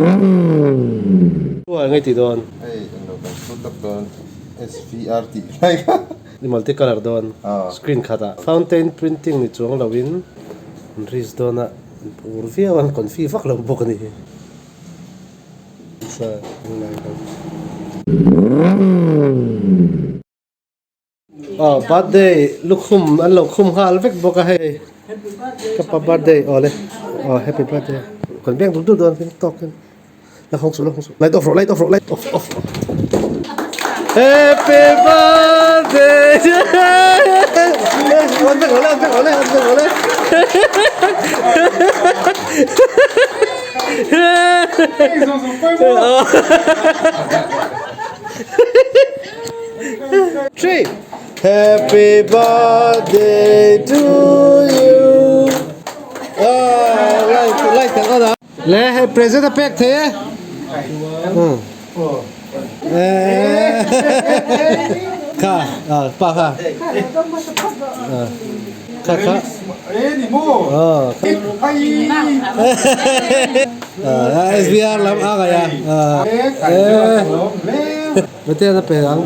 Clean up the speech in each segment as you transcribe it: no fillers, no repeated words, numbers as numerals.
Ua eng tih dawn? Hei englo kan shoot lawk dawn SVR tih lai kha. I multi colour dawn screen khatah fountain printing ni chuang lo in an risk dawn a an pur viau a an confi vak lo bawk a ni. Aw birthday lukhum an lo khum nghal vek bawk a hei ka pa birthday aw le aw happy birthday kan beng dup dup dawn khin tawk in la hawng suh la hawng suh light off rawh light off rawh light off off happy birthday on vek rawh le on vek rawh le on vek rawh le Three. Happy birthday to you. Ah, light, light kan on a. Le, hei present a pek thei e. Hmm. Eh. Kha, ah, pa kha. Ah. Kha kha. Ah. Ah, SVR lam a ngai a. Ah. Eh. Mate a pe ang.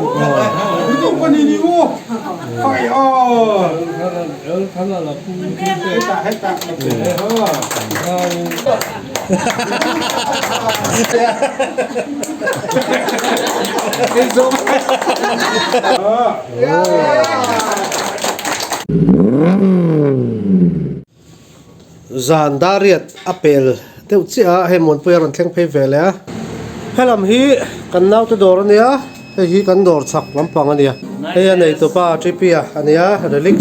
Zan dariat a pel deuh chiah a, hei Muanpui a rawn thleng phei ve leh a. Helam hi kan naute dawr a nia, hei hi kan dawr chhak lampang a nia. Hei a neitupa T P a a nia, Relix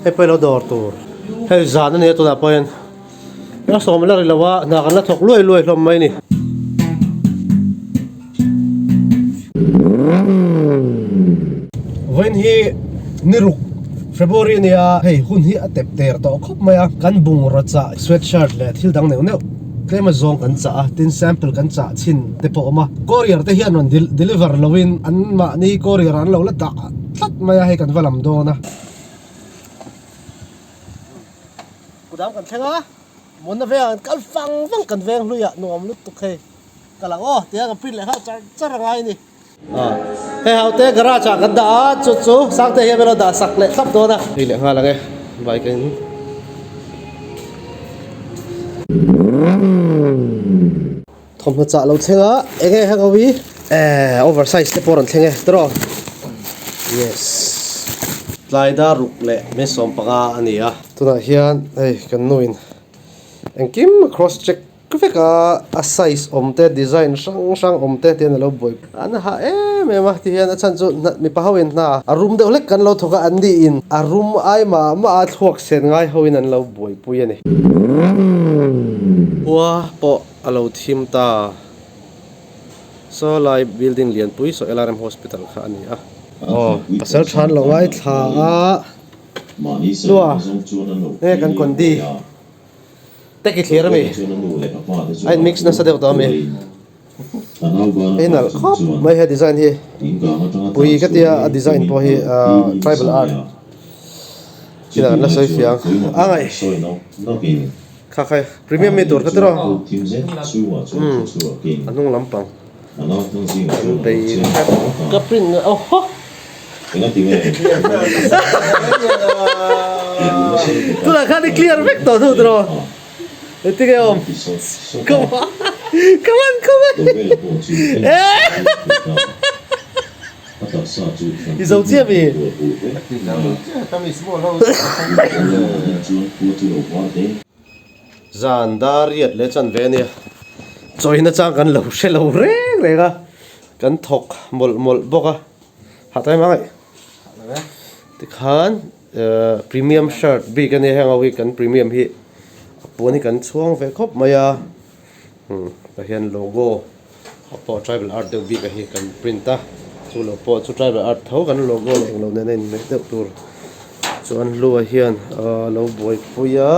hei pawh hi lo dawr tur. Hei zan a nia tunah pawhin a sawm la ri lo a, hna kan la thawk luai luai hlawm mai a ni. Vawiin hi ni ruk February a nia hei hun hi a tep der tawh khawp mai a kan bungraw chah sweat shirt leh thil dang neuh neuh tlem a zawng kan chah a tin sample kan chah chhin te pawh a awm a courier te hian rawn deliver lo in an mahni courier an lo la dah tlat mai a hei kan va lam dawn a. Kudam kan thleng a Mawna vengah kan kal vang vang kan veng hluiah nuam lutuk hei. Ka lang aw tia ka print leh nghal char char a ngai a ni. Hei ho te garage ah kan dah a chu chu Sangte hian min lo dah sak leh thlap dawn a. Hei leh nghal ang e bike in. Thawmhnaw chah lo thleng a eng nge heng ho hi eh over size te pawh rawn thleng e tiraw yes. Tlai dar ruk leh mai 15 a ni a. Tunah hian hei kan nu in engkim a cross check vek a, a size awm te design hrang hrang awm te tihian alo buai an ha em em a tihian a chhan chu mipa ho in hna a rum deuh hlek kan lo thawk a an ni in a rum ai mah mah a thluak sen ngai ho in an lo buaipui a ni. Khua pawh a lo thim ta saw lai building lianpui saw LRM hospital kha a ni a. Aw pasal than lo ngaithla a lua nge kan kondi. Tek i thlir ami? A in mix nasa deuh tawh ami? Hei nalh khawp mai he design hi. Pui ka tia a design pawh hi tribal art chinah kan la sawi fiang a ngaih kha kha premium mi tur kha tiraw umm a hnung lampang kan bei ka print aw haw. Tunah khan i clear vek tawh hnu tiraw? Engtin nge awm? Come on! Come on! Come on! I zo chiah mi? Zan dar riat leh chan ve ania. Chawina chang kan lo hre lo reng reng a, kan thawk mawlh mawlh bawk a. Hah taim ang e. Tikhan premium shirt bik a nia heng ho hi kan premium hi a puan hi kan chhuang ve khawp mai a tah hian logo a pawh tribal art deuh bik a hi kan print a chu lo pawh chu tribal art tho kan logo leh englo nen a inhmeh deuh tur chuan hlua hian a lo buaipui a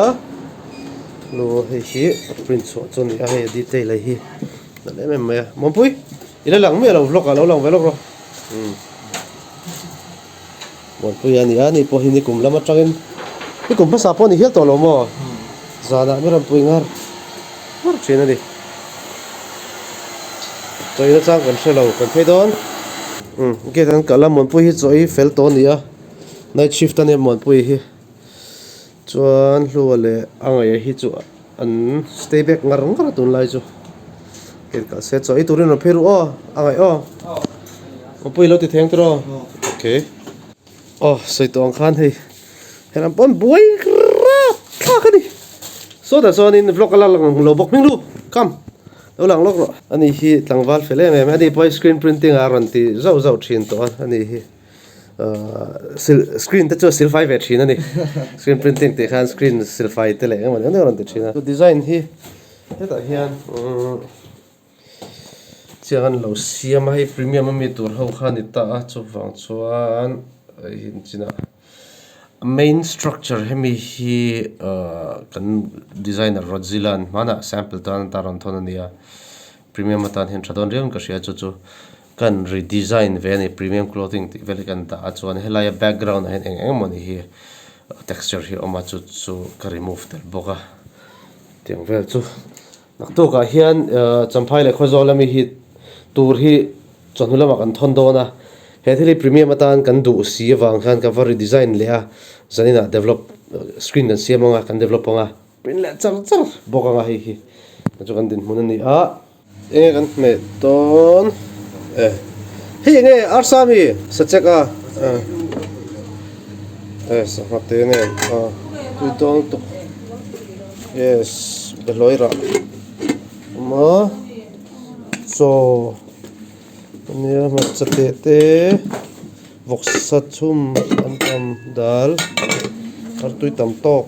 hlu hei hi a print chhuah chu a ni a hei a detail a hi nalh em em mai a Mampui i la lang miah lo vlog ah lo lang ve lawk rawh. Umm Muanpui a ni a ni pawh hi nikum lam atangin nikum hmasa pawh a ni hial tawh lo maw zanah mi rawn pui ngar ngar thin a ni. Chaw ei nachang kan hre lo kan phei dawn. Umm gate an kalh a Muanpuii hi chaw ei fel tawh a ni a night shift a nia Muanpuii hi chuan Hlua leh a ngaih hi chu an stay back ngar ngar a tunlai chu gate kalh se chaw ei turin rawn phei ru aw a ngaih aw Muanpuii lo ti theng tawh aw okay. Aw sawi tawh ang khan hei helam pawn buai rap thlak a ni sawtah chuanin vlog a la lang lo bawk hming lu come lo lang lawk rawh ani hi tlangval fel em em ani pawh hi screen printing ah a rawn ti zauh zauh thin tawh a ani hi ahh screen te chu a silfai ve thin a ni screen printing tih khan screen silfai te leh engemaw eng eng a rawn ti thin a design hi hetah hian umm. Chiang an lo siam a, hei premium ami tur ho kha a ni ta a, chuvang chuan hei hi chinah main structure hemi hi ahh kan designer Rodzilla an hmanah sample tan atan rawn thawn a ni a, premium atan hian tha dawn riau in ka hria chu chu kan redesign ve a ni premium clothing tih vel hi kan dah a chuan helaia background ah hian eng eng emaw ni hi texture hi a awm a chu chu ka remove tel bawk a tiang vel chu. Naktukah hian Champhai leh Khawzawl ami hi tur hi chawhnu lamah kan thawn dawn a, he thil hi premium atan kan duh si avang khan ka va redesign leh a, zaninah develop screen kan siam anga kan develop anga print leh char char bawk anga hei hi chu kan dinhmun a ni a. Enge kan hmeh dawn e hei enge arsa ami sachek a e sangha te nen a tui dawn lutuk. Yes behlawi rah awm a chaw ania hmarcha teh te vawksa chhum an tam dal artui tam tawk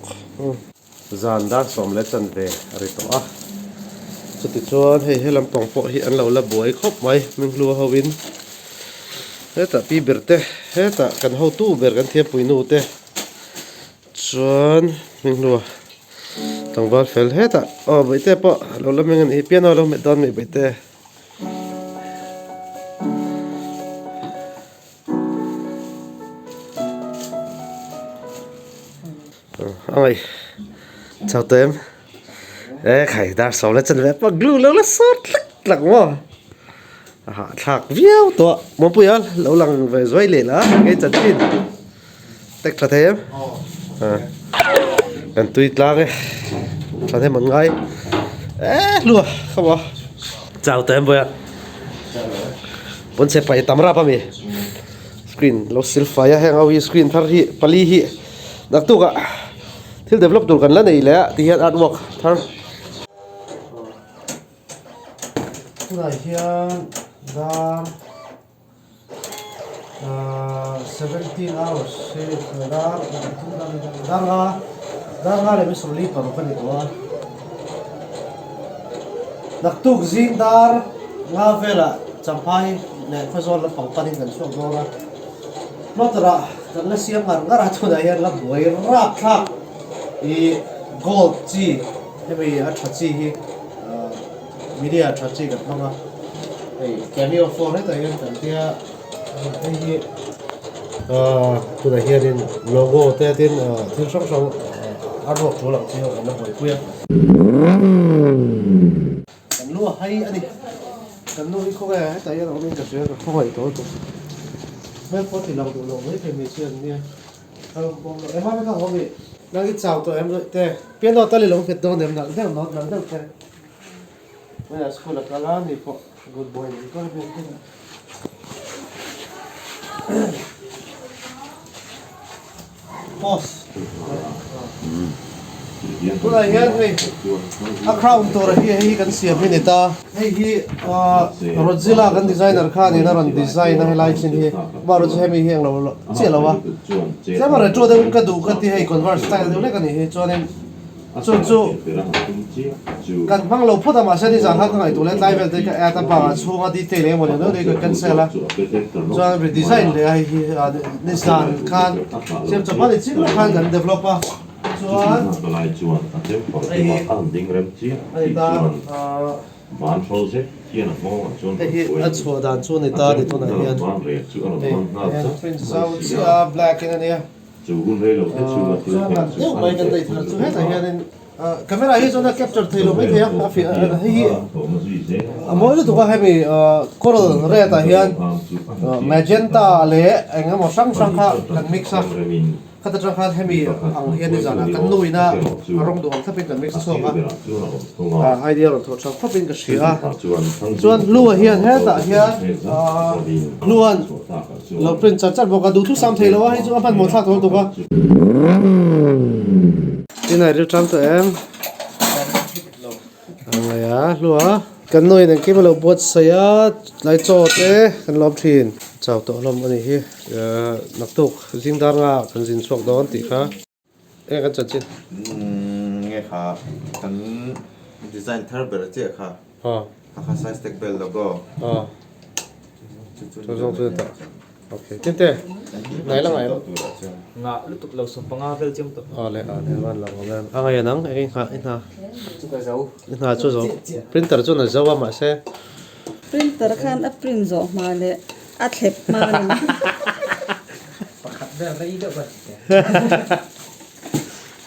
zan dar sawm leh chanve a ri tawh a chuti chuan hei he lampang pawh hi an lo la buai khawp mai hminghlua ho in hetah pi ber te hetah kan hotu ber kan thiampui nu te. Chuan hminghlua tlangval fel hetah aw bawihte pawh a lo la meng a nih hi piano a lo hmet dawn mai bawihte. A ngaih chho tawh em e khai dar sawm la chan ve pawh glue lo la sawt tlak tlak maw a hahthlak viau tawh Mapuia lo lang ve zuai leh la kei chanchin. Tek tha thei em? Kan tui tlang e. Tha hnem an ngai. E hlua khaw a. Chau ta em boya. Pon che pai tam rap ami. Screen lo sil fai a heng ho hi screen thar hi pali hi naktuk ah thil develop tur kan la nei leh a ti hian artwork thar. Tunah hian dar. 17 hours hi dar dar nga dar nga leh misawmli paruk a ni tawh a naktuk zing dar nga velah champhai leh khawzawl lampang panin kan chhuak dawn a plotter ah kan la siam ngar ngar a tunah hian la buai rap thlak ih gold chi hemi a tha chi hi Media tha chi kan hmang a, hei cameo phone hetah hian kan tia hei hi ahh tunah hianin logo te tin thil hrang hrang a ruak tul ang chi ho kan la buaipui a. Kan lu a hai a ni, kan nu hi khawnge hetah hian a awmin ka hria ka khawngaih tawh lutuk hmel pawh ti lang duh lo mai thei hmeichhia an nia. Nang i chau tawh em zawih te piano tal i lo nghet dawn em nalh deuh nawt nalh deuh te hmeiah school a kal a ni pawh good boy ni kawr vel te post tunah hian hei a crown tur hi hei hi kan siam hi ni ta hei hi Rodzilla kan designer khanin a rawn design a helai chin hi amaherawhchu chu hemi hi englo chiah lo a tlema retro deuhin ka duh ka ti hei converse style deuh hlek a nih hi chuanin chu chu kan hmang lo phawt a mahse nizan khan ka ngaihtuah leh tlai vel te ka add a bakah chhunga detail eng emaw ni deuh ka cancel a chuan redesign leh a hei hi nizan khan siam chawp a ni chik lawk khan kan develop a chuan hei hi a ni ta ahh. Hei hi a chhuah dan chu a ni ta a ni tunah hian hei hian print zau chiah a black in a nia chuan nalh deuh mai kan neih thar chu hetah hianin. Camera hi chuan a capture thei lo mai thei a, a fiah hei hi a mawi lutuk a hemi coral red ah hian magenta leh eng emaw hrang hrang kha kan mix a, khata tang khan hemi ang hian nizan ah kan nu ina a rawng duh ang thlapin kan mix chhuak a, idea rawn thawh tha khawpin ka hria a, chuan hlua hian hetah hian hluan lo print char char bawk a, duhthusam thei lo a hei chu a hmanhmawh thlak tawh lutuk a. Tin a ril tang tawh em? A ngai a hlua. Kan nuin engkim a lo buatsaih a, tlai chaw te kan lawm thin. Chau tawh hlawm a nih hi. Naktuk zing dar nga kan zin chhuak dawn tih kha. Enge kan chanchin? Nge kha kan design thar ber chiah kha. Kha kha size tag bel logo. Chu chu chu ta. Ok tinte nai la ngai nga lutuk lo sawm panga vel chiang tawh. Aw le aw le van lo awm em a ngai anang eng i nghah i hna chu ka zo i hna chu zo printer chuan a zo a mahse printer khan a print zawh hma leh a thlep hma a ni pakhat vel rei deuh ka ti teh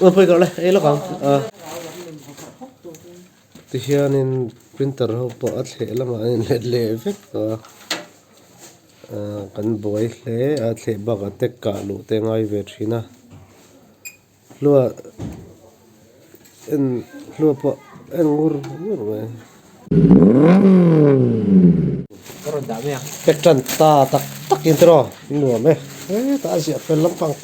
Ua pawi ka le ei lawk ang a tihianin printer ho pawh a thleh lamah an inlet leh vek a. Ahh kan buai hle a thleh bakah te kah luh te ngai ve thin a hlua en hlua pawh en ngur ngur mai pack tan ta tak tak in tiraw nuam e hetah a ziah fel lampang.